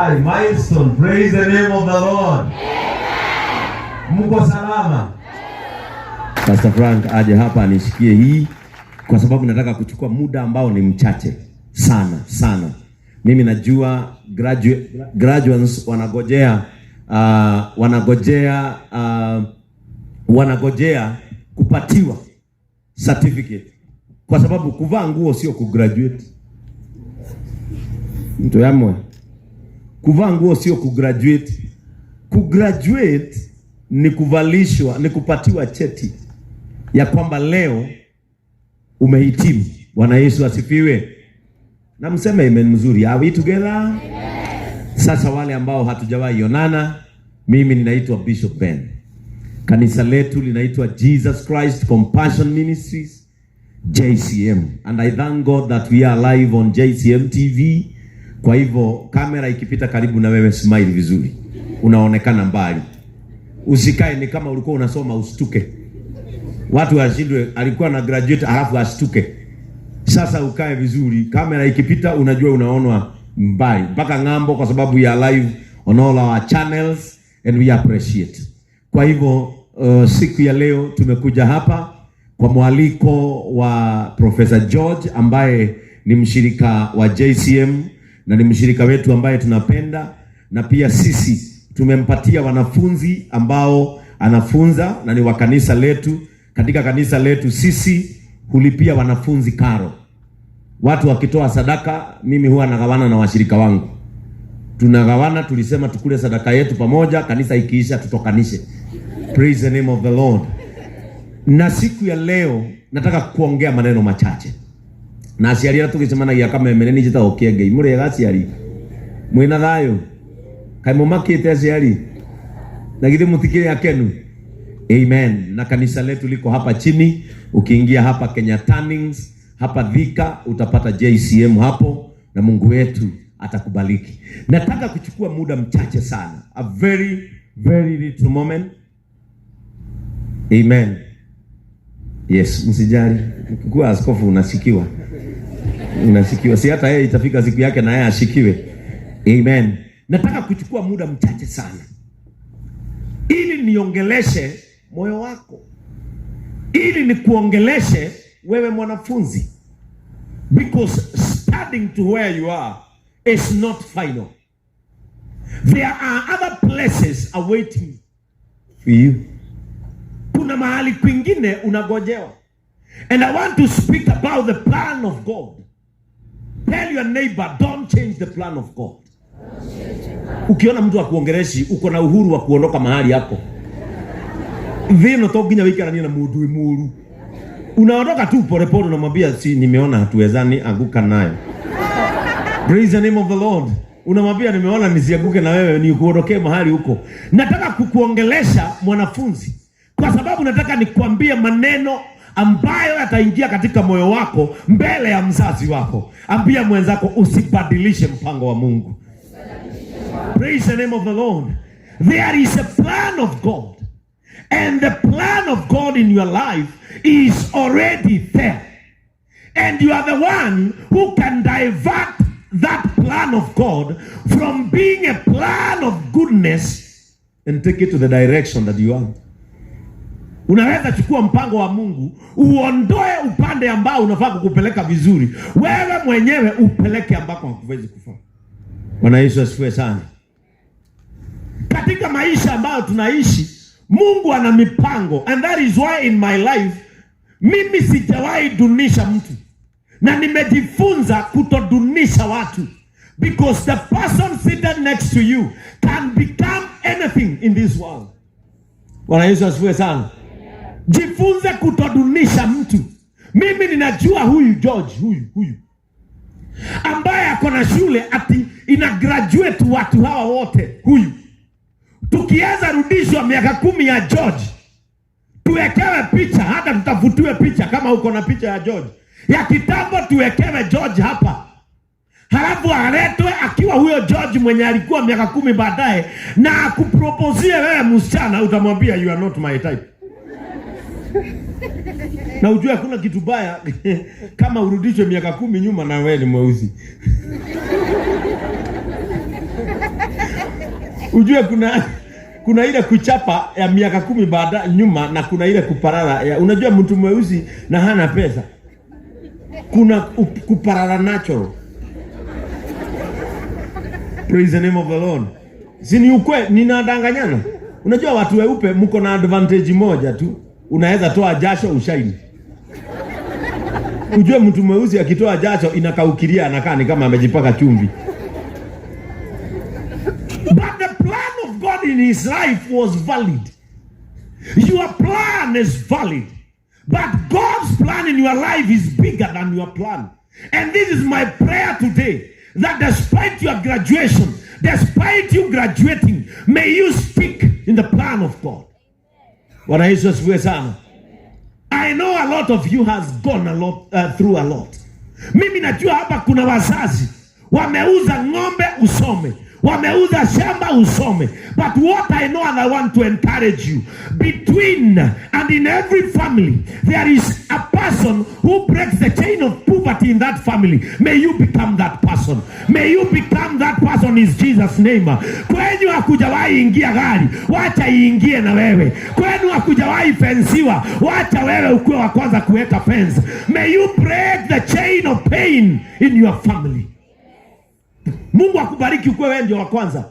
Hi, milestone. Praise the name of the Lord. Mko salama? Pastor Frank aje hapa anishikie hii kwa sababu nataka kuchukua muda ambao ni mchache sana sana. Mimi najua graduates wanagojea kupatiwa certificate, kwa sababu kuvaa nguo sio kugraduate. Mtu yamwe, kuvaa nguo sio kugraduate. Kugraduate ni kuvalishwa, ni kupatiwa cheti ya kwamba leo umehitimu. Bwana Yesu asifiwe. Na mseme amen mzuri. Are we together? Sasa wale ambao hatujawahi onana, mimi ninaitwa Bishop Ben. Kanisa letu linaitwa Jesus Christ Compassion Ministries, JCM. And I thank God that we are live on JCM TV. Kwa hivyo kamera ikipita karibu na wewe, smile vizuri, unaonekana mbali. Usikae ni kama ulikuwa unasoma ustuke, watu washindwe, alikuwa na graduate alafu ashtuke. Sasa ukae vizuri, kamera ikipita unajua unaonwa mbali mpaka ng'ambo, kwa sababu ya live on all our channels and we appreciate. Kwa hivyo siku ya leo tumekuja hapa kwa mwaliko wa Professor George ambaye ni mshirika wa JCM na ni mshirika wetu ambaye tunapenda, na pia sisi tumempatia wanafunzi ambao anafunza na ni wa kanisa letu. Katika kanisa letu sisi hulipia wanafunzi karo. Watu wakitoa sadaka, mimi huwa nagawana na washirika wangu, tunagawana. Tulisema tukule sadaka yetu pamoja, kanisa ikiisha tutokanishe. Praise the name of the Lord. Na siku ya leo nataka kuongea maneno machache na aciari aria tugicemanagia Kameme nĩ njĩtagwo Kĩengei. Mũrĩega aciari? Mwĩna thayũ? Kaĩ mũmakĩte aciari? Na githĩ mũtikĩrĩ akenu? Amen. Na kanisa letu liko hapa chini. Ukiingia hapa Kenya Turnings, hapa Thika utapata JCM hapo, na Mungu wetu atakubariki. Nataka kuchukua muda mchache sana, a very very little moment. Amen. Yes, msijali. Ukikuwa askofu unashikiwa, unashikiwa, si hata yeye itafika siku yake na yeye ashikiwe. Amen. Nataka kuchukua muda mchache sana ili niongeleshe moyo wako, ili nikuongeleshe wewe mwanafunzi, because studying to where you are is not final. There are other places awaiting for you. Kuna mahali kwingine unagojewa. And I want to speak about the plan of God. Tell your neighbor, don't change the plan of God. Ukiona mtu akuongeleshi, uko na uhuru wa kuondoka mahali yako. Thino to nginya wikaranie na mundu wi muru. Unaondoka tu polepole, unamwambia si nimeona hatuwezani, anguka nayo. Praise the name of the Lord. Unamwambia nimeona nisianguke na wewe, ni kuondokee mahali huko. Nataka kukuongelesha mwanafunzi, kwa sababu nataka nikwambie maneno ambayo yataingia katika moyo wako mbele ya mzazi wako. Ambia mwenzako usibadilishe mpango wa Mungu. Praise the name of the Lord. There is a plan of God. And the plan of God in your life is already there. And you are the one who can divert that plan of God from being a plan of goodness and take it to the direction that you want. Unaweza chukua mpango wa Mungu uondoe upande ambao unafaa kukupeleka vizuri, wewe mwenyewe upeleke ambako hakuwezi kufaa. Bwana Yesu asifiwe sana. Katika maisha ambayo tunaishi, Mungu ana mipango, and that is why in my life mimi sijawahi dunisha mtu na nimejifunza kutodunisha watu, because the person seated next to you can become anything in this world. Bwana Yesu asifiwe sana. Jifunze kutodunisha mtu. Mimi ninajua huyu George, huyu huyu ambaye ako na shule ati ina graduate watu hawa wote, huyu tukianza rudishwa miaka 10 ya George, tuwekewe picha, hata tutafutiwe picha, kama uko na picha ya George ya kitambo, tuwekewe George hapa, halafu aletwe akiwa huyo George mwenye alikuwa miaka 10 baadaye, na akuproposie wewe msichana, utamwambia you are not my type. Na ujue hakuna kitu baya kama urudishwe miaka 10 nyuma na wewe ni mweusi. Ujue kuna ile kuchapa ya miaka 10 baada nyuma na kuna ile kuparara ya, unajua mtu mweusi na hana pesa, kuna kuparara natural. Praise the name of the Lord. Si ni ukweli, ninadanganyana? Unajua watu weupe mko na advantage moja tu, unaweza toa jasho ushine. Ujue mtu mweusi akitoa jasho inakaukilia, anakaa ni kama amejipaka chumvi. But the plan of God in his life was valid. Your plan is valid. But God's plan in your life is bigger than your plan. And this is my prayer today, that despite your graduation, despite you graduating, may you stick in the plan of God. Bwana Yesu asifiwe sana. I know a lot of you has gone a lot, through a lot. Mimi najua hapa kuna wazazi wameuza ng'ombe usome, wameuza shamba usome. But what I know and I want to encourage you, between and in every family there is a person who breaks the chain of poverty in that family. May you become that person. May you become that person in Jesus' name. Kwenyu hakujawahi ingia gari, wacha iingie na wewe. Kwenu hakujawahi fensiwa, wacha wewe ukuwe wa kwanza kuweka fence. May you break the chain of pain in your family. Mungu akubariki ukuwe wewe ndio wa kwanza.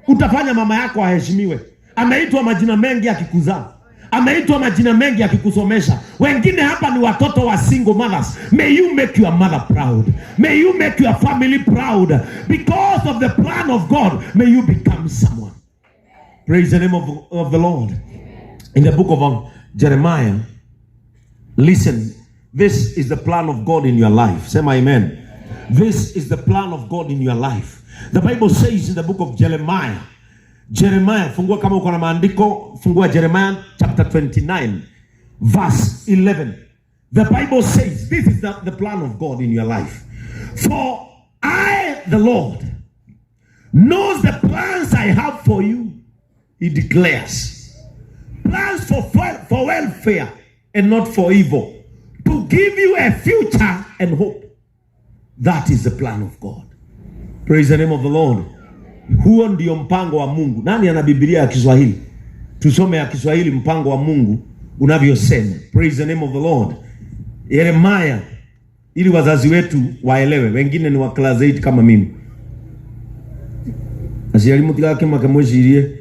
Utafanya mama yako aheshimiwe. Ameitwa majina mengi akikuzaa, ameitwa majina mengi akikusomesha. Wengine hapa ni watoto wa single mothers. May you make your mother proud. May you make your family proud. Because of the plan of God, may you become someone. Praise the name of the Lord. In the book of Jeremiah, listen, this is the plan of God in your life. Say amen. This is the plan of God in your life. The Bible says in the book of Jeremiah, Jeremiah, fungua kama uko na maandiko, fungua Jeremiah chapter 29 verse 11. The Bible says this is the plan of God in your life. "For I, the Lord, knows the plans I have for you," he declares. "Plans for welfare and not for evil, to give you a future and hope." That is the plan of God. Praise the name of the Lord. Huo ndio mpango wa Mungu. Nani ana Biblia ya Kiswahili? Tusome ya Kiswahili mpango wa Mungu unavyosema. Praise the name of the Lord. Yeremia, ili wazazi wetu waelewe, wengine ni wa class 8 kama mimi. Aciari mutigakĩmake mwĩcirie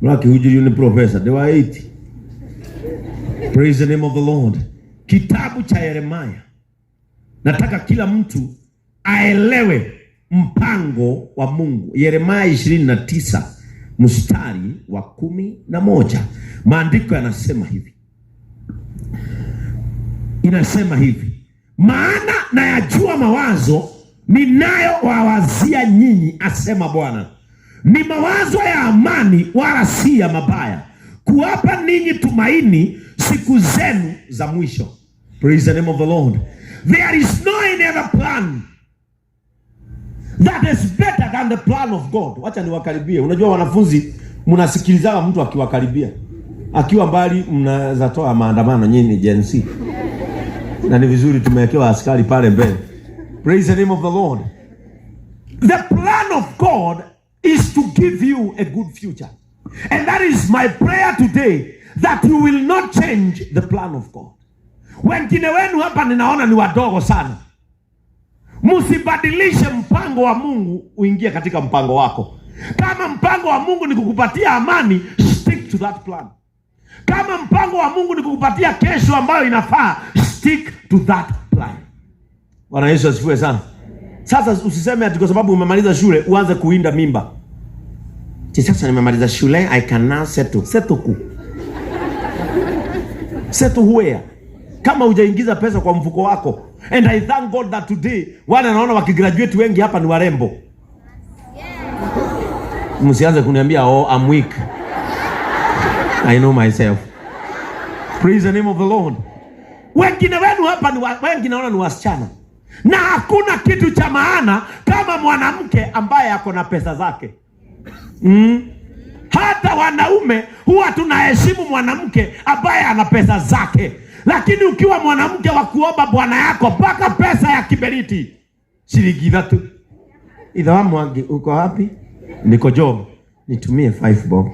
mũrakĩhunjĩrio nĩ professor ndĩ wa 8. Praise the name of the Lord. Kitabu cha Yeremia, nataka kila mtu aelewe mpango wa Mungu. Yeremia 29 mstari wa 11, maandiko yanasema hivi, inasema hivi: "Maana nayajua mawazo ninayowawazia nyinyi, asema Bwana, ni mawazo ya amani, wala si ya mabaya, kuwapa ninyi tumaini siku zenu za mwisho." Praise the name of the Lord. There is no any other plan that is better than the plan of God. Wacha niwakaribie. Unajua wanafunzi mnasikilizaga mtu akiwakaribia, akiwa mbali mnaweza toa maandamano. Nyinyi ni Gen Z na ni vizuri tumewekewa askari pale mbele. Praise the name of the Lord. The plan of God is to give you a good future. And that is my prayer today, that you will not change the plan of God. Wengine wenu hapa ninaona ni wadogo sana. Msibadilishe mpango wa Mungu uingie katika mpango wako. Kama mpango wa Mungu ni kukupatia amani, stick to that plan. Kama mpango wa Mungu ni kukupatia kesho ambayo inafaa, stick to that plan. Bwana Yesu asifiwe sana. Sasa usiseme ati kwa sababu umemaliza shule uanze kuwinda mimba. Ati sasa nimemaliza shule, I can now settle. Settle ku. Settle where? Kama hujaingiza pesa kwa mfuko wako. And I thank God that today wale naona wakigraduate wengi hapa ni warembo. Msianze kuniambia, "Oh, I'm weak." I know myself. Praise the name of the Lord. Wengine wenu hapa ni wengi naona ni wasichana, na hakuna kitu cha maana kama mwanamke ambaye ako na pesa zake. Hata wanaume huwa tunaheshimu mwanamke ambaye ana pesa zake, lakini ukiwa mwanamke wa kuomba bwana yako mpaka pesa ya kiberiti shilingi 3, itha wa Mwangi, uko wapi? Niko job. Nitumie 5 bob.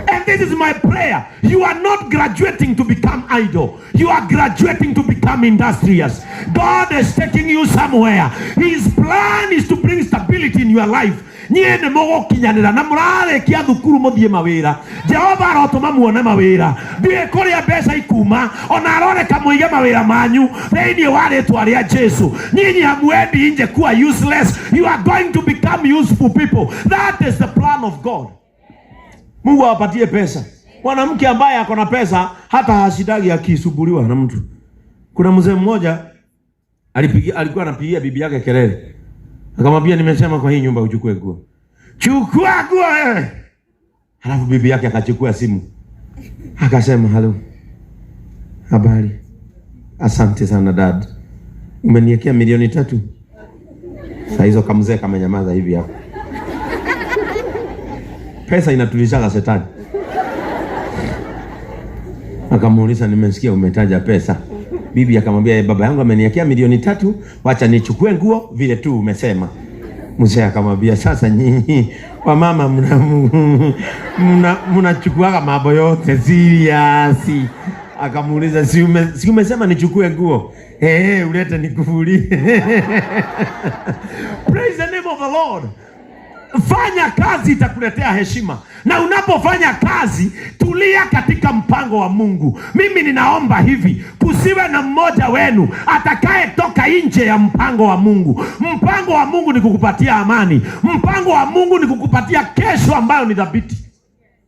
And this is my prayer. You are not graduating to become idle. You are graduating to become industrious. God is taking you somewhere. His plan is to bring stability in your life. Nyie nĩ mũgũkinyanĩra na mũrarĩkia thukuru mũthiĩ mawĩra. Jehova arotũma muone mawĩra. Ndiũĩ kũrĩa mbeca ikuma, ona aroreka mũige mawĩra manyu thĩinĩ wa rĩtwa rĩa Jesu. Nyinyi hamuendi nje kuwa useless. You are going to become useful people. That is the plan of God. Mungu awapatie pesa. Mwanamke ambaye ako na pesa hata hashidagi akisumbuliwa na mtu. Kuna mzee mmoja alikuwa anapigia bibi yake kelele. Akamwambia, nimesema kwa hii nyumba uchukue nguo. Chukua nguo wewe. Halafu bibi yake akachukua simu. Akasema, halo. Habari. Asante sana dad. Umeniwekea 3 milioni. Saa hizo kamzee kamenyamaza hivi hapo. Pesa inatulizaga shetani. Akamuuliza, nimesikia umetaja pesa. Bibi akamwambia, baba yangu ameniwekea 3 milioni, wacha nichukue nguo vile tu umesema. Mzee akamwambia, sasa nyinyi wamama mnachukuaga mambo yote serious. Akamuuliza, si umesema nichukue nguo? Eh, ulete nikufulie. Praise the name of the Lord. Fanya kazi itakuletea heshima, na unapofanya kazi tulia katika mpango wa Mungu. Mimi ninaomba hivi, kusiwe na mmoja wenu atakayetoka nje ya mpango wa Mungu. Mpango wa Mungu ni kukupatia amani. Mpango wa Mungu ni kukupatia kesho ambayo ni thabiti.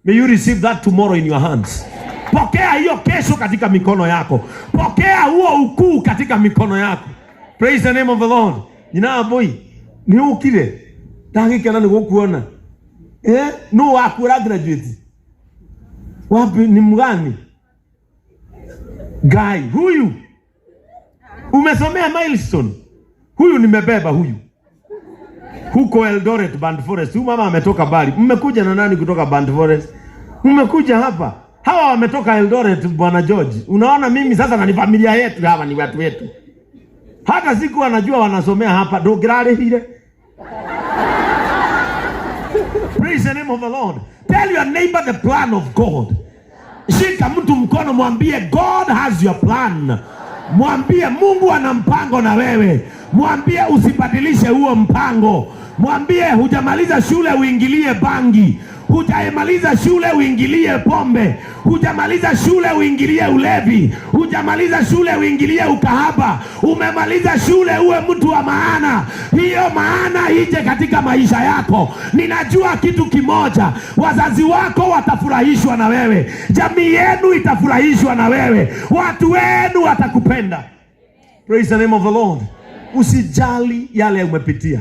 May you receive that tomorrow in your hands. Pokea hiyo kesho katika mikono yako. Pokea huo ukuu katika mikono yako. Praise the name of the Lord. Nyina boy, ni ukire ndagikena nĩ gũkuona. Eh, no waku ũra graduate wapi? Ni mgani guy huyu? Umesomea Milestone? Huyu nimebeba huyu huko Eldoret, Band Forest. Huyu mama ametoka mbali. Mmekuja na nani kutoka Band Forest? Mmekuja hapa. Hawa wametoka Eldoret, bwana George. Unaona mimi sasa na ni familia yetu, hawa ni watu wetu. Hata siku wanajua wanasomea hapa ndũngĩrarĩhire. Praise the name of the Lord. Tell your neighbor the plan of God. Shika mtu mkono, mwambie God has your plan. Mwambie Mungu ana mpango na wewe. Mwambie usibadilishe huo mpango. Mwambie hujamaliza shule uingilie bangi, hujamaliza shule uingilie pombe, hujamaliza shule uingilie ulevi, hujamaliza shule uingilie ukahaba. Umemaliza shule uwe mtu wa maana. Hiyo maana ije katika maisha yako. Ninajua kitu kimoja, wazazi wako watafurahishwa na wewe, jamii yenu itafurahishwa na wewe, watu wenu watakupenda. Praise the name of the Lord. Usijali yale umepitia.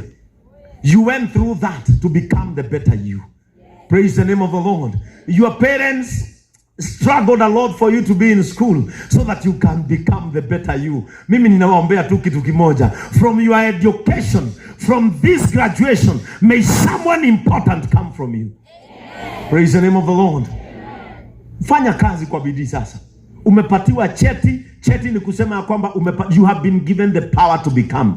You went through that to become the better you. Praise the name of the Lord. Your parents struggled a lot for you to be in school so that you can become the better you. Mimi ninawaombea tu kitu kimoja. From your education, from this graduation, may someone important come from you. Praise the name of the Lord. Fanya kazi kwa bidii sasa. Umepatiwa cheti. Cheti ni kusema ya kwamba you have been given the power to become.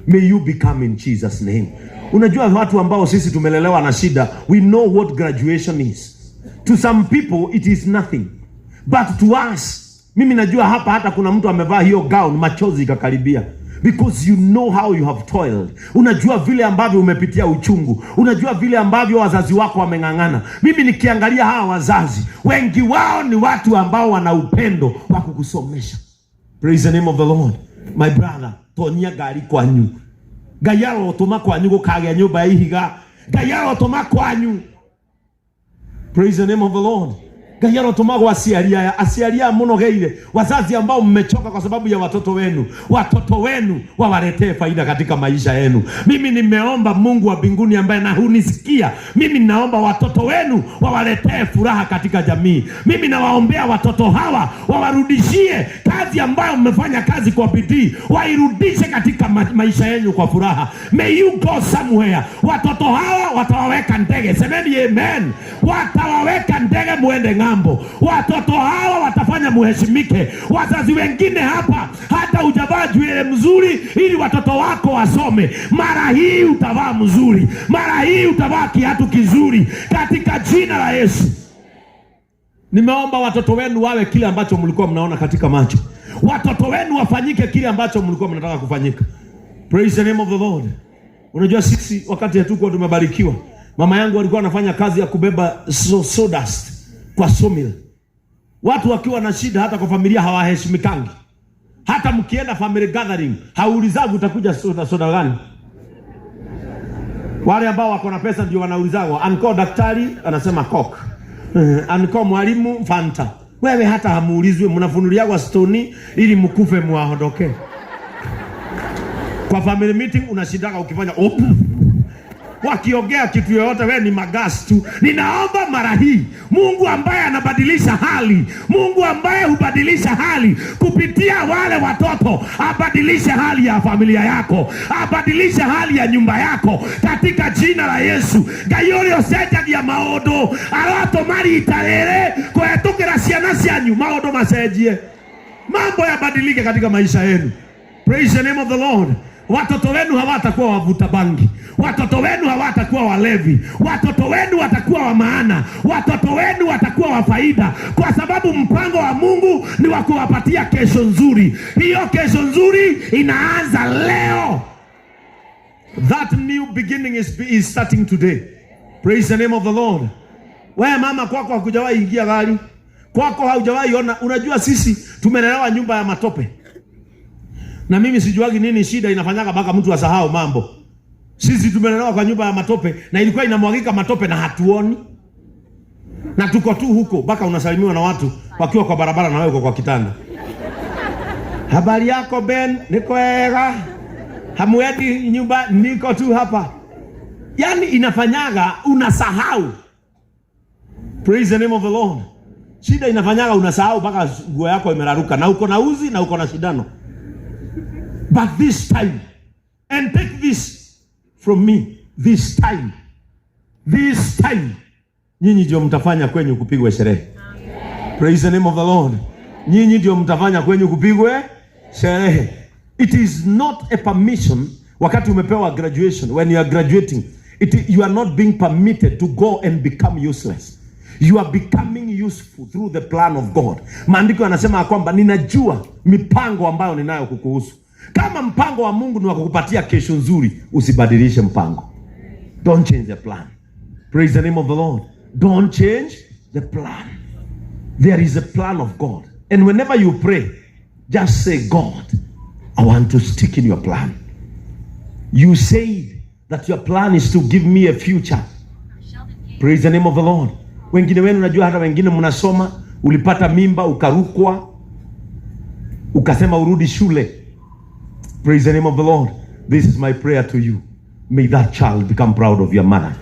May you become in Jesus name. Unajua watu ambao sisi tumelelewa na shida, we know what graduation is. To some people it is nothing. But to us, mimi najua hapa hata kuna mtu amevaa hiyo gown machozi ikakaribia. Because you know how you have toiled. Unajua vile ambavyo umepitia uchungu. Unajua vile ambavyo wazazi wako wameng'ang'ana. Mimi nikiangalia hawa wazazi, wengi wao ni watu ambao wana upendo wa kukusomesha. Praise the name of the Lord. My brother, tonya ngari kwanyu. Ngai arotũma kwanyu gũkagĩa nyũmba ya ihiga. Ngai arotũma kwanyu. Praise the name of the Lord. Ngai arotũma gwa aciari aya, aciari aya mũnogeire, wazazi ambao mmechoka kwa sababu ya watoto wenu, watoto wenu wawaletee faida katika maisha yenu. Mimi nimeomba Mungu wa mbinguni ambaye na hunisikia, mimi ninaomba watoto wenu wawaletee furaha katika jamii. Mimi nawaombea watoto hawa wawarudishie kazi ambayo mmefanya kazi kwa bidii, wairudishe katika maisha yenu kwa furaha. May you go somewhere. Watoto hawa watawaweka ndege, semeni amen. Watawaweka ndege muende ng'ambo. ng'ambo. Watoto hawa watafanya muheshimike. Wazazi wengine hapa, hata hujavaa nywele mzuri ili watoto wako wasome, mara hii utavaa mzuri, mara hii utavaa kiatu kizuri katika jina la Yesu. Nimeomba watoto wenu wawe kile ambacho mlikuwa mnaona katika macho. Watoto wenu wafanyike kile ambacho mlikuwa mnataka kufanyika. Praise the name of the Lord. Unajua sisi wakati hatukuwa tumebarikiwa, mama yangu alikuwa anafanya kazi ya kubeba sawdust kwa sawmill. Watu wakiwa na shida hata kwa familia hawaheshimikangi. Hata mkienda family gathering, haulizagu utakuja soda soda gani. Wale ambao wako na pesa ndio wanaulizagwa. Uncle daktari anasema Coke. Uncle mwalimu, Fanta. Wewe hata hamuulizwi, mnafunuliagwa stoni ili mkufe muwaondoke. Kwa family meeting unashindaga ukifanya op. Wakiongea kitu yoyote, wewe ni magas tu. Ninaomba mara hii Mungu ambaye anabadilisha hali, Mungu ambaye hubadilisha hali kupitia wale watoto, abadilishe hali ya familia yako, abadilishe hali ya nyumba yako katika jina la Yesu. Ngai ũrĩa ũcenjagia maũndũ arotũma rita rĩrĩ kũhetũkĩra ciana cianyu maũndũ macenjie, mambo yabadilike katika maisha yenu. Praise the name of the Lord. Watoto wenu hawatakuwa wavuta bangi, watoto wenu hawatakuwa walevi, watoto wenu watakuwa wa maana, watoto wenu watakuwa wa faida, kwa sababu mpango wa Mungu ni wa kuwapatia kesho nzuri. Hiyo kesho nzuri inaanza leo. That new beginning is starting today. Praise the name of the Lord. Wewe mama, kwako hakujawahi ingia gari, kwako haujawahi ona. Unajua sisi tumelelewa nyumba ya matope, na mimi sijuagi nini shida inafanyaga mpaka mtu asahau mambo. Sisi tumelelewa kwa nyumba ya matope na ilikuwa inamwagika matope na hatuoni, na tuko tu huko mpaka unasalimiwa na watu wakiwa kwa barabara na wewe uko kwa kitanda. "Habari yako, Ben?" "Niko wega." "Hamuendi nyumba?" "Niko tu hapa." Yani inafanyaga unasahau. Praise the name of the Lord. Shida inafanyaga unasahau mpaka nguo yako imeraruka na uko na uzi na uko na sindano. But this time, and take this from me, this time, this time, nyinyi ndio mtafanya kwenyu kupigwe sherehe. Praise the name of the Lord. Nyinyi ndio mtafanya kwenyu kupigwe sherehe. It is not a permission wakati umepewa graduation, when you are graduating, you are not being permitted to go and become useless. You are becoming useful through the plan of God. Maandiko yanasema ya kwamba ninajua mipango ambayo ninayo kukuhusu. Kama mpango wa Mungu ni wa kukupatia kesho nzuri, usibadilishe mpango. Don't change the plan. Praise the name of the Lord. Don't change the plan. There is a plan of God. And whenever you pray, just say, "God, I want to stick in your plan. You said that your plan is to give me a future." Praise the name of the Lord. Wengine wenu najua hata wengine mnasoma, ulipata mimba ukarukwa, ukasema urudi shule. Praise the name of the Lord. This is my prayer to you. May that child become proud of your mother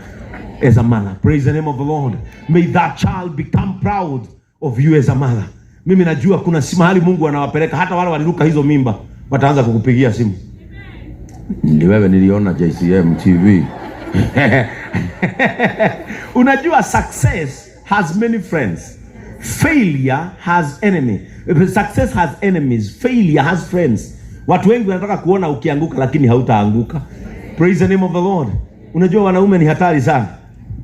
as a mother. Praise the name of the Lord. May that child become proud of you as a mother. Mimi najua kuna si mahali Mungu anawapeleka hata wale waliruka hizo mimba wataanza kukupigia simu. "Ni wewe niliona JCM TV." Unajua success has many friends. Failure has enemy. Success has enemies. Failure has friends. Watu wengi wanataka kuona ukianguka lakini hautaanguka. Praise the name of the Lord. Unajua wanaume ni hatari sana.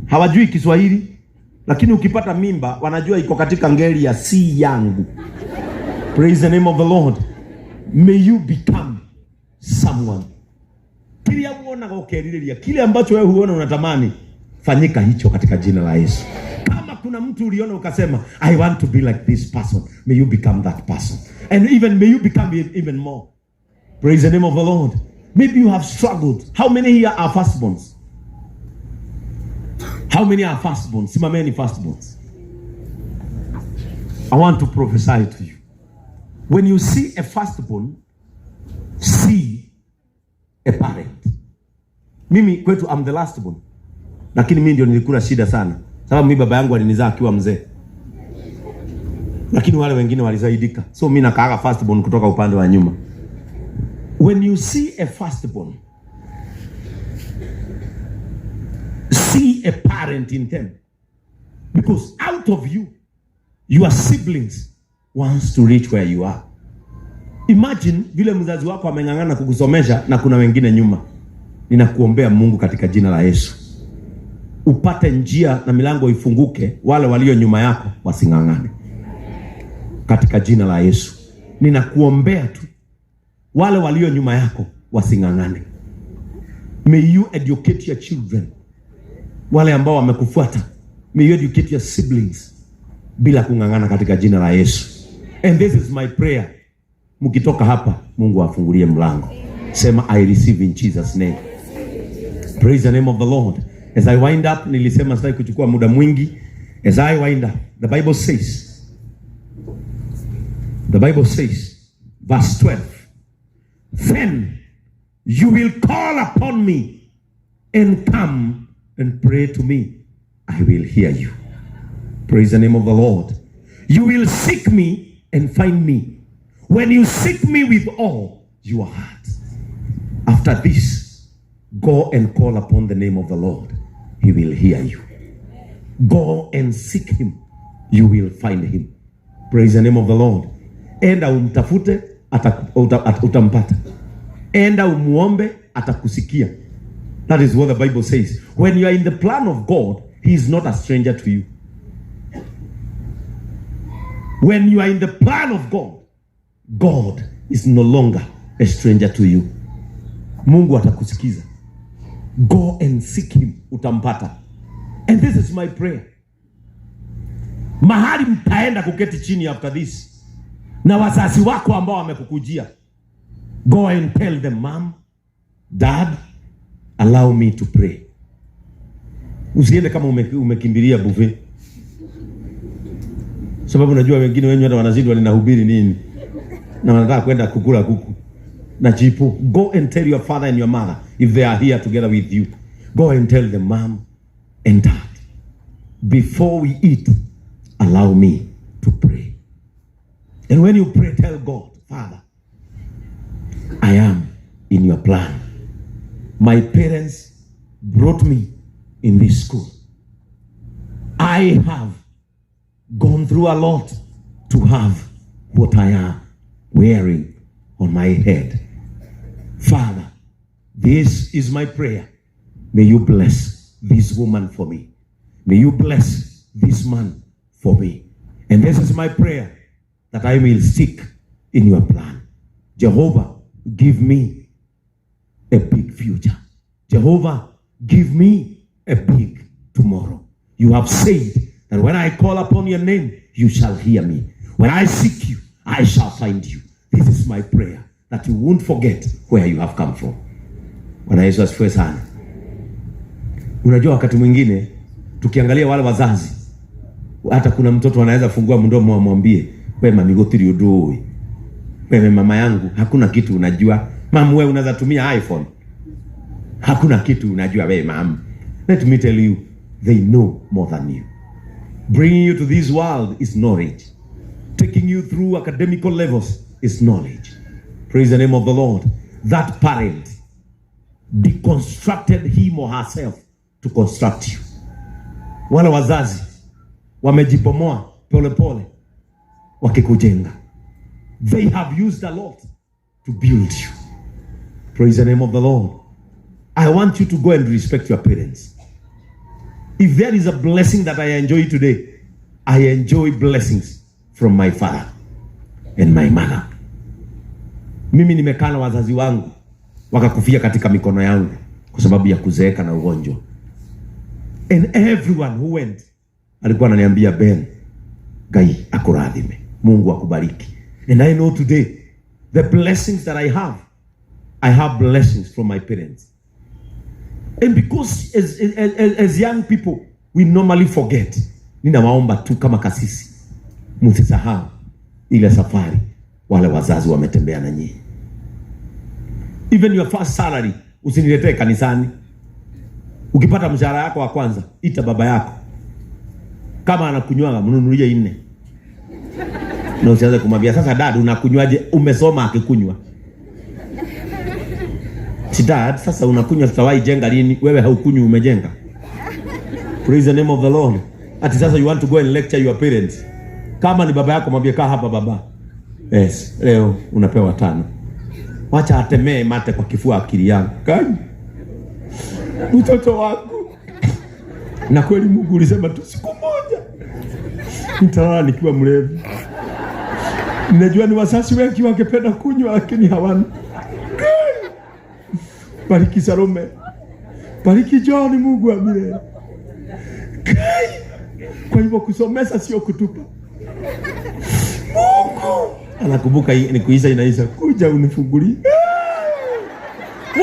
Hawajui Kiswahili, lakini ukipata mimba wanajua iko katika ngeli ya si yangu. Praise the name of the Lord. May you become someone. Kile uonaga ukerirĩria, kile ambacho wewe huona unatamani, fanyika hicho katika jina la Yesu. Kama kuna mtu uliona ukasema, "I want to be like this person," may you become that person. And even may you become even more. Praise the name of the Lord. Maybe you have struggled. How many here are firstborns? How many are firstborns? Simameni, firstborns. I want to prophesy to you. When you see a firstborn, see a parent. Mimi kwetu I'm the last born. Lakini mimi ndio nilikula shida sana. Sababu mimi baba yangu alinizaa akiwa mzee. Lakini wale wengine walizaidika. So mimi nakaaga firstborn kutoka upande wa nyuma. When you see a firstborn, see a parent in them. Because out of you Your siblings wants to reach where you are. Imagine vile mzazi wako ameng'ang'ana kukusomesha na kuna wengine nyuma. Ninakuombea Mungu katika jina la Yesu, upate njia na milango ifunguke, wale walio nyuma yako wasing'ang'ane, katika jina la Yesu. Ninakuombea tu wale walio nyuma yako wasing'ang'ane. May you educate your children, wale ambao wamekufuata. May you educate your siblings bila kung'ang'ana katika jina la Yesu. And this is my prayer. Mkitoka hapa, Mungu afungulie mlango. Sema, "I receive in Jesus' name." Praise the name of the Lord. As I wind up, nilisema sitaki kuchukua muda mwingi. As I wind up, the Bible says, verse 12, "Then you will call upon me and come and pray to me. I will hear you." Praise the name of the Lord. "You will seek me and find me when you seek me with all your heart." After this, go and call upon the name of the Lord. He will hear you. Go and seek him. You will find him. Praise the name of the Lord. Enda umtafute, utampata. Enda umuombe, atakusikia. That is what the Bible says. When you are in the plan of God, he is not a stranger to you. When you are in the plan of God, God is no longer a stranger to you. Mungu atakusikiza. Go and seek him, utampata. And this is my prayer. Mahali mtaenda kuketi chini after this na wazazi wako ambao wamekukujia, go and tell them, "Mom, Dad, allow me to pray." Usiende kama umekimbilia buffet, sababu najua wengine wenyu hata wanazidi ninahubiri nini na wanataka kwenda kukula kuku na chipo. Go and tell your father and your mother, if they are here together with you. Go and tell them, "Mom and Dad, before we eat, allow me to pray." And when you pray, tell God, "Father, I am in your plan. My parents brought me in this school. I have gone through a lot to have what I am wearing on my head. Father, this is my prayer. May you bless this woman for me. May you bless this man for me. And this is my prayer, that I will seek in your plan. Jehovah, give me a big future. Jehovah, give me a big tomorrow. You have said that when I call upon your name, you shall hear me. When I seek you, I shall find you. This is my prayer, that you won't forget where you have come from." Bwana Yesu asifiwe sana. Unajua wakati mwingine tukiangalia wale wazazi, hata kuna mtoto anaweza fungua mdomo amwambie, "We mami, gũtirĩ ũndũ ũĩ. Wewe mama yangu, hakuna kitu unajua. Mamu, wewe unaweza tumia iPhone. Hakuna kitu unajua wewe, mam." Let me tell you, they know more than you. Bringing you to this world is knowledge. Taking you through academical levels is knowledge. Praise the name of the Lord. That parent deconstructed him or herself to construct you. Wale wazazi wamejibomoa polepole wakikujenga. They have used a lot to build you. Praise the name of the Lord. I want you to go and respect your parents. If there is a blessing that I enjoy today, I enjoy blessings from my father and my mother. Mimi nimekaa na wazazi wangu wakakufia katika mikono yangu kwa sababu ya kuzeeka na ugonjwa. And everyone who went alikuwa ananiambia, "Ben, Ngai akurathime, Mungu akubariki." And I know today the blessings that I have blessings from my parents. And because as young people we normally forget, ninawaomba tu kama kasisi, msisahau ile safari wale wazazi wametembea na nyinyi. Even your first salary usiniletee kanisani. Ukipata mshahara yako wa kwanza, ita baba yako. Kama anakunywaga, mnunulie nne, na usianze kumwambia, "Sasa Dad, unakunywaje? Umesoma akikunywa." Si, "Dad, sasa unakunywa, tutawahi jenga lini? Wewe haukunywi, umejenga." Praise the name of the Lord. Ati sasa you want to go and lecture your parents. Kama ni baba yako mwambie, "Kaa hapa baba. Yes, leo unapewa tano." Wacha atemee mate kwa kifua akili yangu. Kai. Mtoto wangu. Na kweli Mungu ulisema tu siku moja nitalala nikiwa mlevi. Najua ni wazazi wengi wangependa kunywa lakini hawana. Kai. Bariki Salome. Bariki John, Mungu wa milele. Kai. Kwa hivyo kusomesha sio kutupa. Mungu anakumbuka ni kuisha inaisha, kuja unifungulie.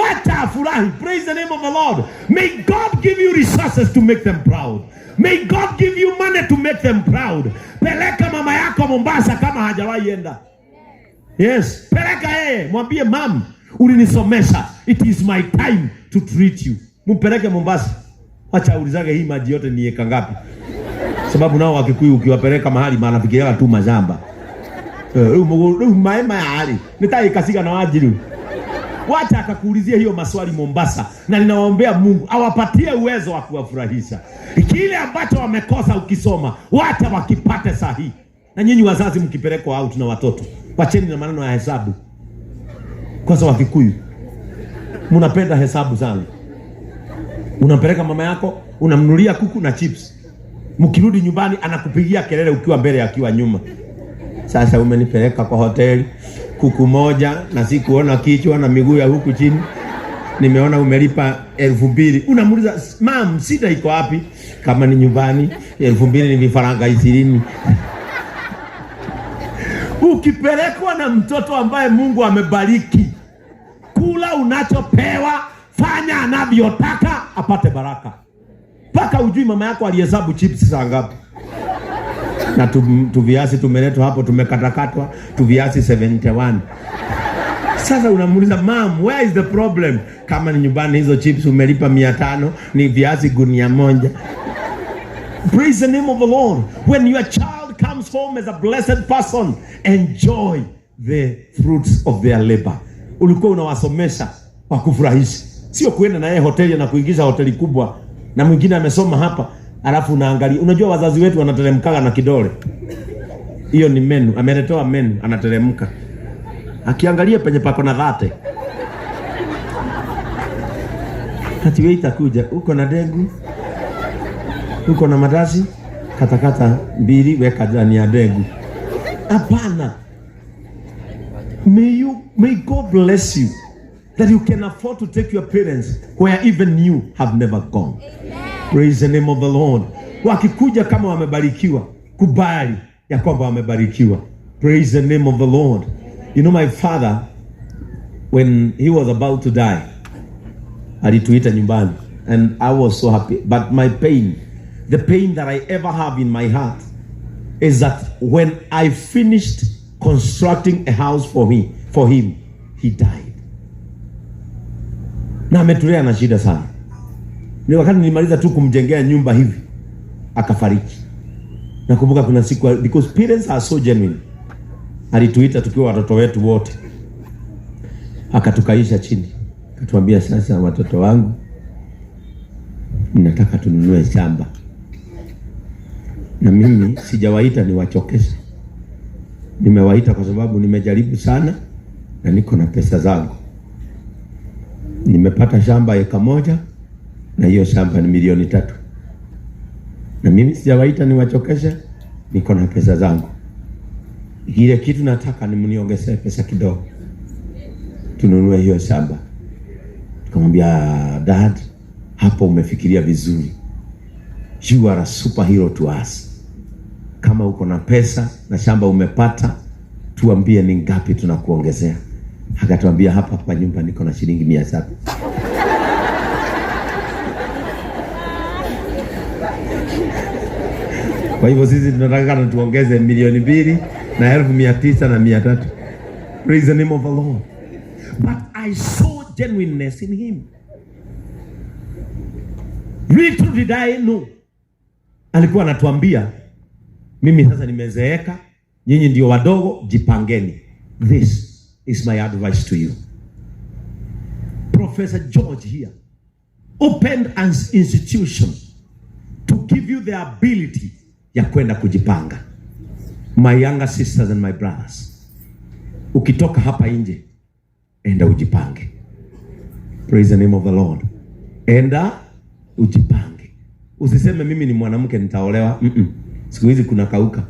Wacha furahi. Praise the name of the Lord. May God give you resources to make them proud. May God give you money to make them proud. Peleka mama yako Mombasa kama hajawahi enda. Yes, peleka yeye, mwambie, "Mam, ulinisomesha. It is my time to treat you." Mumpeleke Mombasa. Wacha aulizage hii maji yote ni eka ngapi? Sababu nao Wakikuyu ukiwapeleka mahali manafikiriaga tu mashamba. Rĩu rĩu maĩ maya rĩ nĩ ta ĩka cigana Wanjiru? Wacha akakuulizia hiyo maswali Mombasa, na ninawaombea Mungu awapatie uwezo wa kuwafurahisha. Kile ambacho wamekosa ukisoma, wacha wakipate sahihi. Na nyinyi wazazi mkipelekwa out na watoto, wacheni na maneno ya hesabu. Kwanza Wakikuyu mnapenda hesabu sana. Unampeleka mama yako, unamnunulia kuku na chips, mkirudi nyumbani anakupigia kelele ukiwa mbele, akiwa nyuma. "Sasa umenipeleka kwa hoteli kuku moja na sikuona kichwa na miguu ya huku chini, nimeona umelipa 2,000." Unamuuliza, "Mam, shida iko wapi?" "Kama ni nyumbani 2,000 ni vifaranga 20." Ukipelekwa na mtoto ambaye Mungu amebariki, kula unachopewa, fanya anavyotaka, apate baraka. Mpaka ujui mama yako alihesabu chips saa ngapi na tuviazi tumeletwa hapo tumekatakatwa tuviazi 71. Sasa unamuuliza, "Mam, where is the problem?" "Kama ni nyumbani hizo chips umelipa 500 ni viazi gunia moja." Praise the name of the Lord. When your child comes home as a blessed person, enjoy the fruits of their labor. Ulikuwa unawasomesha wakufurahisha, sio kuenda na yeye hoteli na kuingiza hoteli kubwa na mwingine amesoma hapa, alafu unaangalia. Unajua wazazi wetu wanateremkaga na kidole, hiyo ni menu, ameletewa menu, anateremka akiangalia penye pako na dhate ati wewe itakuja uko na dengu, uko na mandazi, katakata mbili, weka ndani ya dengu. Hapana. May God bless you that you can afford to take your parents where even you have never gone. Praise the name of the Lord. Wakikuja kama wamebarikiwa, kubali ya kwamba wamebarikiwa. Praise the name of the Lord. You know my father, when he was about to die, alituita nyumbani and I was so happy. But my pain, the pain that I ever have in my heart is that when I finished constructing a house for him, he died. Na ametulea na shida sana. Ni wakati nilimaliza tu kumjengea nyumba hivi akafariki. Nakumbuka kuna siku, because parents are so genuine, alituita tukiwa watoto wetu wote, akatukaisha chini, akatuambia, "Sasa watoto wangu, nataka tununue shamba, na mimi sijawaita niwachokeshe, nimewaita kwa sababu nimejaribu sana na niko na pesa zangu. Nimepata shamba eka 1 na hiyo shamba ni milioni 3, na mimi sijawaita niwachokeshe, niko na pesa zangu. Kile kitu nataka ni mniongezee pesa kidogo tununue hiyo shamba." Tukamwambia, "Dad, hapo umefikiria vizuri, you are a superhero to us. Kama uko na pesa na shamba umepata, tuambie ni ngapi tunakuongezea." Akatuambia, "Hapa kwa nyumba niko na shilingi 700." Kwa hivyo sisi tunataka tuongeze 2,900,300." Praise the name of the Lord. But I saw genuineness in him. Little did I know. Alikuwa anatuambia, "Mimi sasa nimezeeka, nyinyi ndio wadogo, jipangeni." This is my advice to you. Professor George here opened an institution to give you the ability ya kwenda kujipanga. My younger sisters and my brothers, ukitoka hapa nje, enda ujipange. Praise the name of the Lord. Enda ujipange, usiseme mimi ni mwanamke nitaolewa. Siku hizi kuna kauka.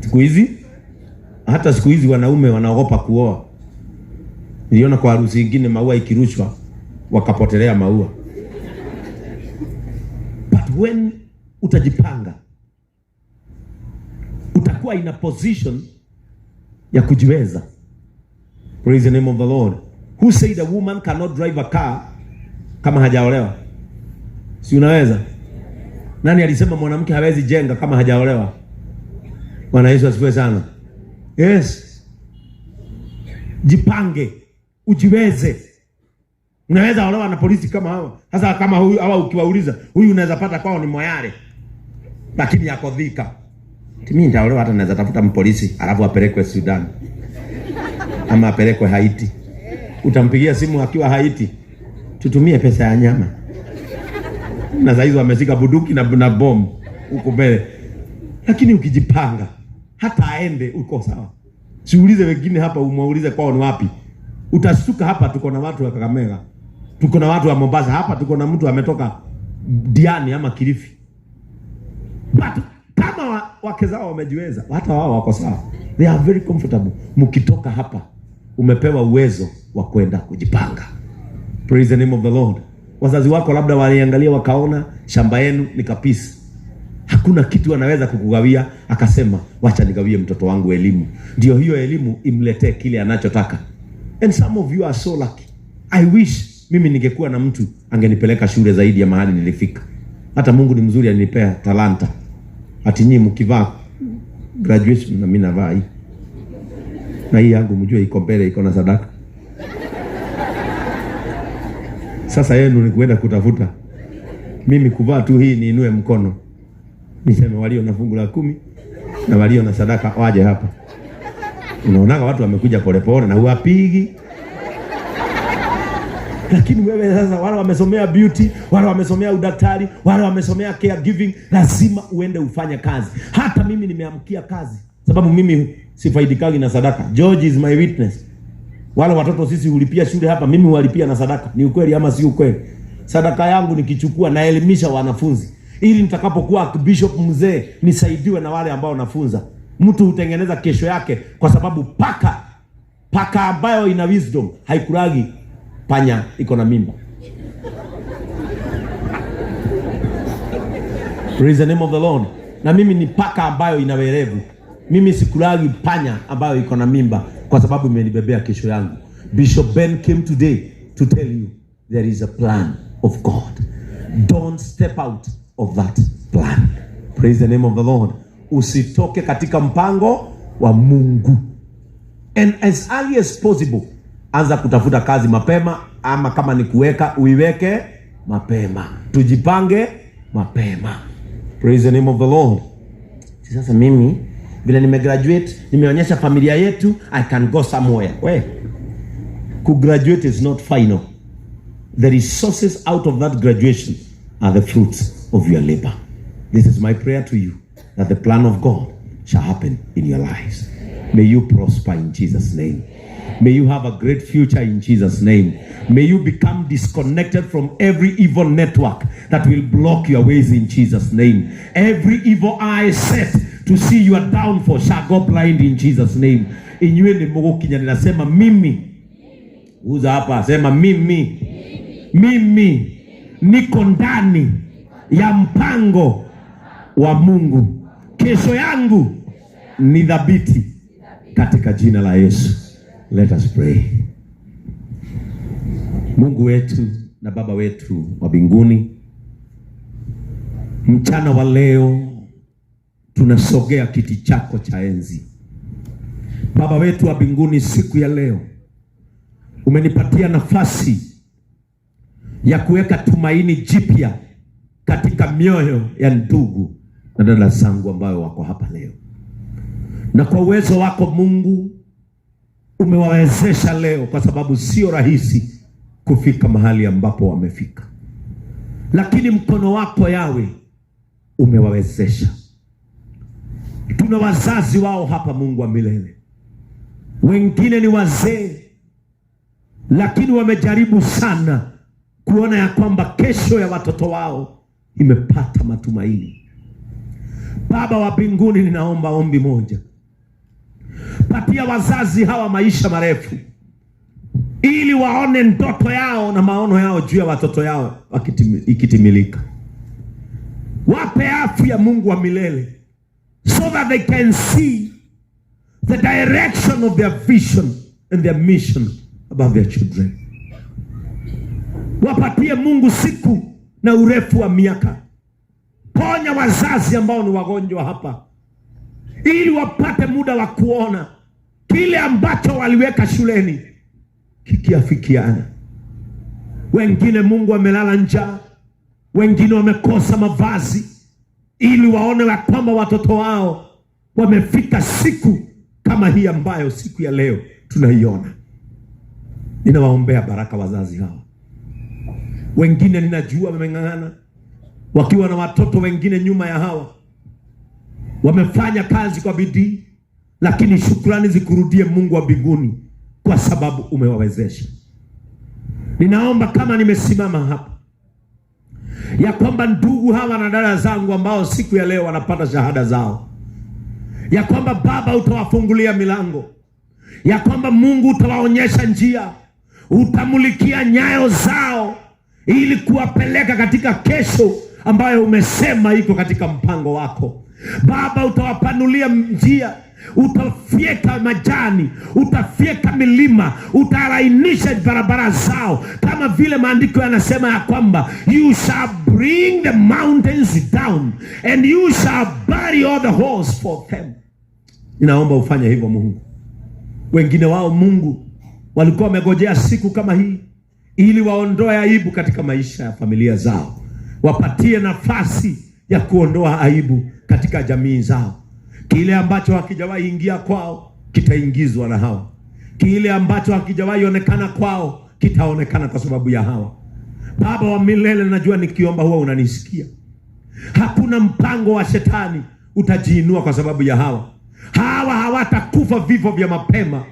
Siku hizi hata siku hizi wanaume wanaogopa kuoa. Niliona kwa harusi ingine maua ikirushwa wakapotelea maua. But when utajipanga, utakuwa in a position ya kujiweza. Praise the name of the Lord. Who said a woman cannot drive a car kama hajaolewa? Si unaweza? Nani alisema mwanamke hawezi jenga kama hajaolewa? Bwana Yesu asifiwe sana. Yes. Jipange, ujiweze. Unaweza olewa na polisi kama hawa. Sasa kama huyu hawa ukiwauliza, huyu unaweza pata kwao ni Moyale. Lakini yako Thika. Mimi nitaolewa hata naweza tafuta mpolisi alafu apelekwe Sudan. Ama apelekwe Haiti. Utampigia simu akiwa Haiti. Tutumie pesa ya nyama. Na saa hizo wameshika bunduki na bomu huko mbele. Lakini ukijipanga hata aende uko sawa. Siulize wengine hapa, umwaulize kwao ni wapi. Utashtuka hapa tuko na watu wa Kakamega. Tuko na watu wa Mombasa hapa, tuko na mtu ametoka Diani ama Kilifi. But kama wake zao wamejiweza, hata wao wako sawa. They are very comfortable. Mkitoka hapa umepewa uwezo wa kwenda kujipanga. Praise the name of the Lord. Wazazi wako labda waliangalia wakaona shamba yenu ni kapisi, hakuna kitu anaweza kukugawia, akasema wacha nigawie mtoto wangu elimu, ndio hiyo elimu imletee kile anachotaka. And some of you are so lucky. I wish mimi ningekuwa na mtu angenipeleka shule zaidi ya mahali nilifika. Hata Mungu ni mzuri, alinipea talanta. Ati nyinyi mkivaa graduation na mimi navaa hii, na hii yangu mjue iko mbele, iko na sadaka. Sasa yenu ni kuenda kutafuta, mimi kuvaa tu hii niinue mkono niseme walio na fungu la 10 na walio na sadaka waje hapa. Unaonaga watu wamekuja polepole na huwapigi, lakini wewe sasa, wale wamesomea beauty, wale wamesomea udaktari, wale wamesomea caregiving, lazima uende ufanye kazi. Hata mimi nimeamkia kazi, sababu mimi sifaidikagi na sadaka. George is my witness. Wale watoto sisi hulipia shule hapa, mimi huwalipia na sadaka. Ni ukweli ama si ukweli? Sadaka yangu nikichukua, naelimisha wanafunzi ili nitakapokuwa bishop mzee nisaidiwe na wale ambao nafunza. Mtu hutengeneza kesho yake, kwa sababu paka ambayo ina wisdom haikulagi panya iko na mimba. Praise the name of the Lord. Na mimi ni paka ambayo ina werevu. Mimi sikulagi panya ambayo iko na mimba, kwa sababu imenibebea kesho yangu. Bishop Ben came today to tell you there is a plan of God. Don't step out of that plan. Praise the name of the Lord. Usitoke katika mpango wa Mungu. And as early as possible, anza kutafuta kazi mapema, ama kama ni kuweka uiweke mapema. Tujipange mapema. Praise the name of the Lord. Sasa mimi vile nimegraduate, nimeonyesha familia yetu, I can go somewhere. We, kugraduate is not final. The resources out of that graduation are the fruits of your labor. This is my prayer to you, that the plan of God shall happen in your lives. May you prosper in Jesus' name. May you have a great future in Jesus' name. May you become disconnected from every evil network that will block your ways in Jesus' name. Every evil eye set to see your downfall shall go blind in Jesus' name. Inywe ni mugukinyanira, sema mimi. Uza hapa, sema mimi. Mimi niko ndani ya mpango wa Mungu. Kesho yangu ni thabiti katika jina la Yesu. Let us pray. Mungu wetu na Baba wetu wa mbinguni, mchana wa leo tunasogea kiti chako cha enzi. Baba wetu wa mbinguni, siku ya leo umenipatia nafasi ya kuweka tumaini jipya katika mioyo ya ndugu na dada zangu ambayo wako hapa leo. Na kwa uwezo wako Mungu umewawezesha leo, kwa sababu sio rahisi kufika mahali ambapo wamefika, lakini mkono wako Yawe umewawezesha. Tuna wazazi wao hapa, Mungu wa milele, wengine ni wazee, lakini wamejaribu sana kuona ya kwamba kesho ya watoto wao imepata matumaini. Baba wa mbinguni, ninaomba ombi moja, patia wazazi hawa maisha marefu, ili waone ndoto yao na maono yao juu ya watoto yao ikitimilika. Wape afya, Mungu wa milele, so that they can see the direction of their vision and their mission about their children. Wapatie Mungu siku na urefu wa miaka. Ponya wazazi ambao ni wagonjwa hapa, ili wapate muda wa kuona kile ambacho waliweka shuleni kikiafikiana. Wengine Mungu amelala njaa, wengine wamekosa mavazi, ili waone ya kwamba watoto wao wamefika siku kama hii ambayo siku ya leo tunaiona. Ninawaombea baraka wazazi hawa. Wengine ninajua wameng'ang'ana wakiwa na watoto wengine nyuma ya hawa, wamefanya kazi kwa bidii, lakini shukrani zikurudie Mungu wa mbinguni kwa sababu umewawezesha. Ninaomba kama nimesimama hapa ya kwamba ndugu hawa na dada zangu ambao siku ya leo wanapata shahada zao, ya kwamba Baba utawafungulia milango, ya kwamba Mungu utawaonyesha njia, utamulikia nyayo zao ili kuwapeleka katika kesho ambayo umesema iko katika mpango wako. Baba, utawapanulia njia, utafyeka majani, utafyeka milima, utalainisha barabara zao, kama vile maandiko yanasema ya kwamba you shall bring the mountains down and you shall bury all the holes for them. Ninaomba ufanye hivyo Mungu. Wengine wao Mungu walikuwa wamegojea siku kama hii ili waondoe aibu katika maisha ya familia zao, wapatie nafasi ya kuondoa aibu katika jamii zao. Kile ambacho hakijawahi ingia kwao kitaingizwa na hawa, kile ambacho hakijawahi onekana kwao kitaonekana kwa sababu ya hawa. Baba wa milele, najua nikiomba huwa unanisikia. Hakuna mpango wa shetani utajiinua kwa sababu ya hawa. Hawa hawatakufa vifo vya mapema,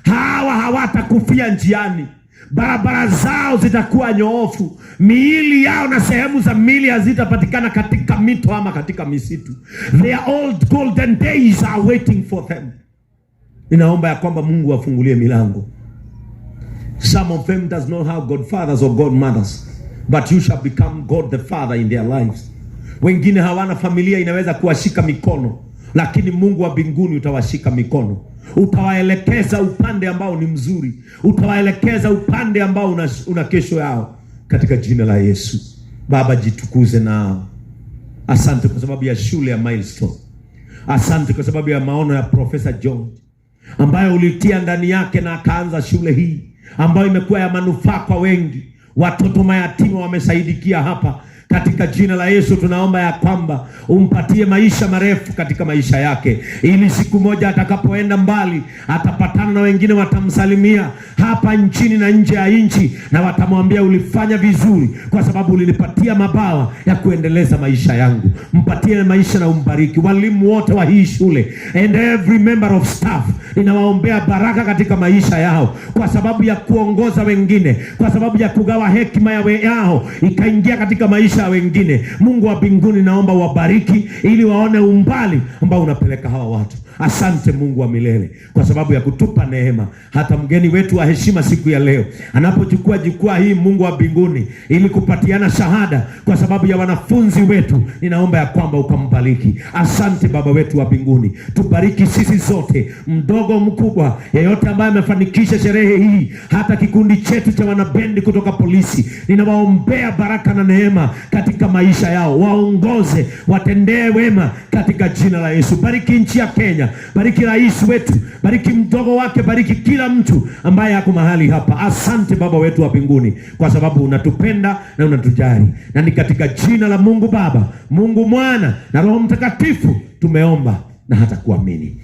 hawa hawatakufia njiani. Barabara zao zitakuwa nyoofu, miili yao na sehemu za miili hazitapatikana katika mito ama katika misitu. Their old golden days are waiting for them. Ninaomba ya kwamba Mungu afungulie milango. Some of them does not have godfathers or godmothers, but you shall become God the Father in their lives. Wengine hawana familia inaweza kuwashika mikono, lakini Mungu wa mbinguni utawashika mikono, utawaelekeza upande ambao ni mzuri, utawaelekeza upande ambao una kesho yao, katika jina la Yesu. Baba, jitukuze nao. Asante kwa sababu ya shule ya Milestone. Asante kwa sababu ya maono ya Profesa John ambayo ulitia ndani yake na akaanza shule hii ambayo imekuwa ya manufaa kwa wengi. Watoto mayatima wamesaidikia hapa. Katika jina la Yesu tunaomba ya kwamba umpatie maisha marefu katika maisha yake, ili siku moja atakapoenda mbali atapatana na wengine watamsalimia hapa nchini na nje ya nchi, na watamwambia ulifanya vizuri, kwa sababu ulinipatia mabawa ya kuendeleza maisha yangu. Mpatie maisha na umbariki walimu wote wa hii shule and every member of staff. Ninawaombea baraka katika maisha yao, kwa sababu ya kuongoza wengine, kwa sababu ya kugawa hekima yao ikaingia katika maisha ya wengine. Mungu wa mbinguni, naomba wabariki ili waone umbali ambao unapeleka hawa watu. Asante Mungu wa milele kwa sababu ya kutupa neema, hata mgeni wetu wa heshima siku ya leo anapochukua jukwaa hii, Mungu wa mbinguni, ili kupatiana shahada kwa sababu ya wanafunzi wetu, ninaomba ya kwamba ukambariki. Asante Baba wetu wa mbinguni, tubariki sisi zote, mdogo mkubwa, yeyote ambaye amefanikisha sherehe hii, hata kikundi chetu cha wanabendi kutoka polisi, ninawaombea baraka na neema katika maisha yao, waongoze, watendee wema katika jina la Yesu. Bariki nchi ya Kenya, bariki rais wetu, bariki mdogo wake, bariki kila mtu ambaye ako mahali hapa. Asante Baba wetu wa mbinguni, kwa sababu unatupenda na unatujali, na ni katika jina la Mungu Baba, Mungu Mwana na Roho Mtakatifu tumeomba na hata kuamini,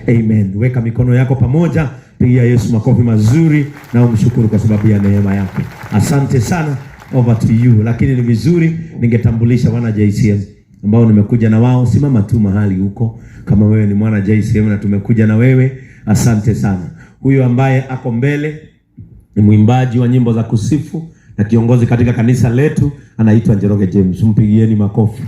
amen. Weka mikono yako pamoja, pigia Yesu makofi mazuri na umshukuru kwa sababu ya neema yake. Asante sana, over to you. Lakini ni vizuri ningetambulisha wana JCM. ambao nimekuja na wao. Simama tu mahali huko kama wewe ni mwana JCM na tumekuja na wewe, asante sana. Huyu ambaye ako mbele ni mwimbaji wa nyimbo za kusifu na kiongozi katika kanisa letu, anaitwa Njoroge James, mpigieni makofi.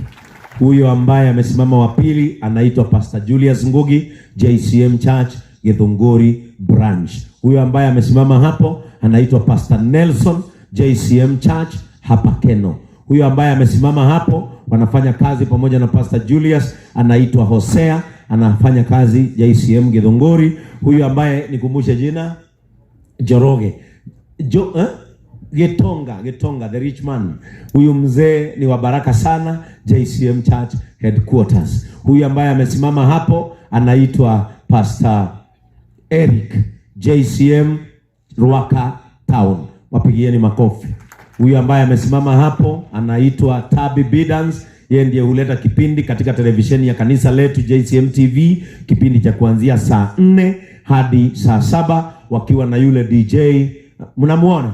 Huyo ambaye amesimama wa pili anaitwa Pastor Julius Ngugi, JCM Church Githunguri Branch. Huyo ambaye amesimama hapo anaitwa Pastor Nelson, JCM Church hapa Keno. Huyo ambaye amesimama hapo wanafanya kazi pamoja na Pastor Julius anaitwa Hosea, anafanya kazi JCM Githunguri. Huyu ambaye nikumbushe jina, Njoroge Jo, eh? Getonga, Getonga the rich man. Huyu mzee ni wa baraka sana, JCM Church Headquarters. Huyu ambaye amesimama hapo anaitwa Pastor Eric, JCM Ruaka Town. Wapigieni makofi. Huyu ambaye amesimama hapo anaitwa Tabi Bidans. Yeye ndiye huleta kipindi katika televisheni ya kanisa letu JCM TV, kipindi cha kuanzia saa 4 hadi saa 7 wakiwa na yule DJ. Mnamuona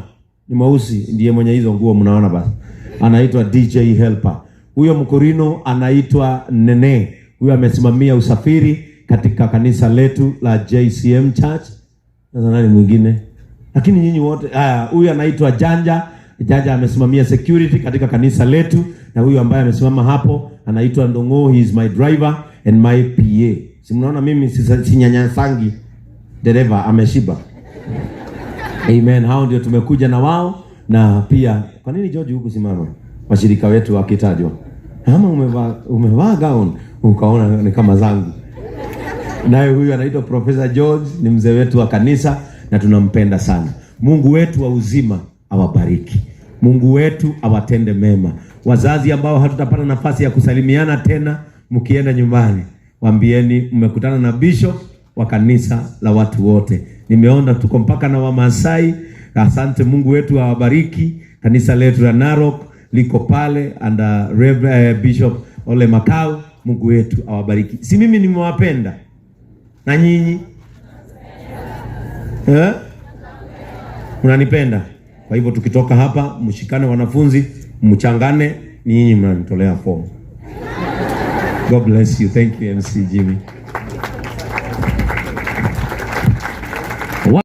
ni mweusi, ndiye mwenye hizo nguo mnaona basi, anaitwa DJ Helper. Huyo mkurino anaitwa Nene, huyo amesimamia usafiri katika kanisa letu la JCM Church. Sasa nani mwingine? Lakini nyinyi wote haya, huyu anaitwa Janja. Janja amesimamia security katika kanisa letu, na huyu ambaye amesimama hapo anaitwa Ndongo, he is my driver and my PA. Si mnaona mimi sinyanyasangi dereva ameshiba. Amen. Hao ndio tumekuja na wao, na pia kwa nini George huku simama washirika wetu wakitajwa? Ama umevaa gown ukaona ni kama zangu. Naye huyu anaitwa Professor George, ni mzee wetu wa kanisa na tunampenda sana. Mungu wetu wa uzima awabariki. Mungu wetu awatende mema. Wazazi ambao hatutapata nafasi ya kusalimiana tena, mkienda nyumbani, waambieni mmekutana na bishop wa kanisa la watu wote. Nimeona tuko mpaka na Wamasai. Asante, Mungu wetu awabariki. Kanisa letu la Narok liko pale under Rev, Bishop Ole Makau. Mungu wetu awabariki. Si mimi nimewapenda na nyinyi, eh? Mnanipenda. Kwa hivyo tukitoka hapa, mshikane wanafunzi, mchangane, ni nyinyi mnanitolea fomu. God bless you. Thank you, MC Jimmy.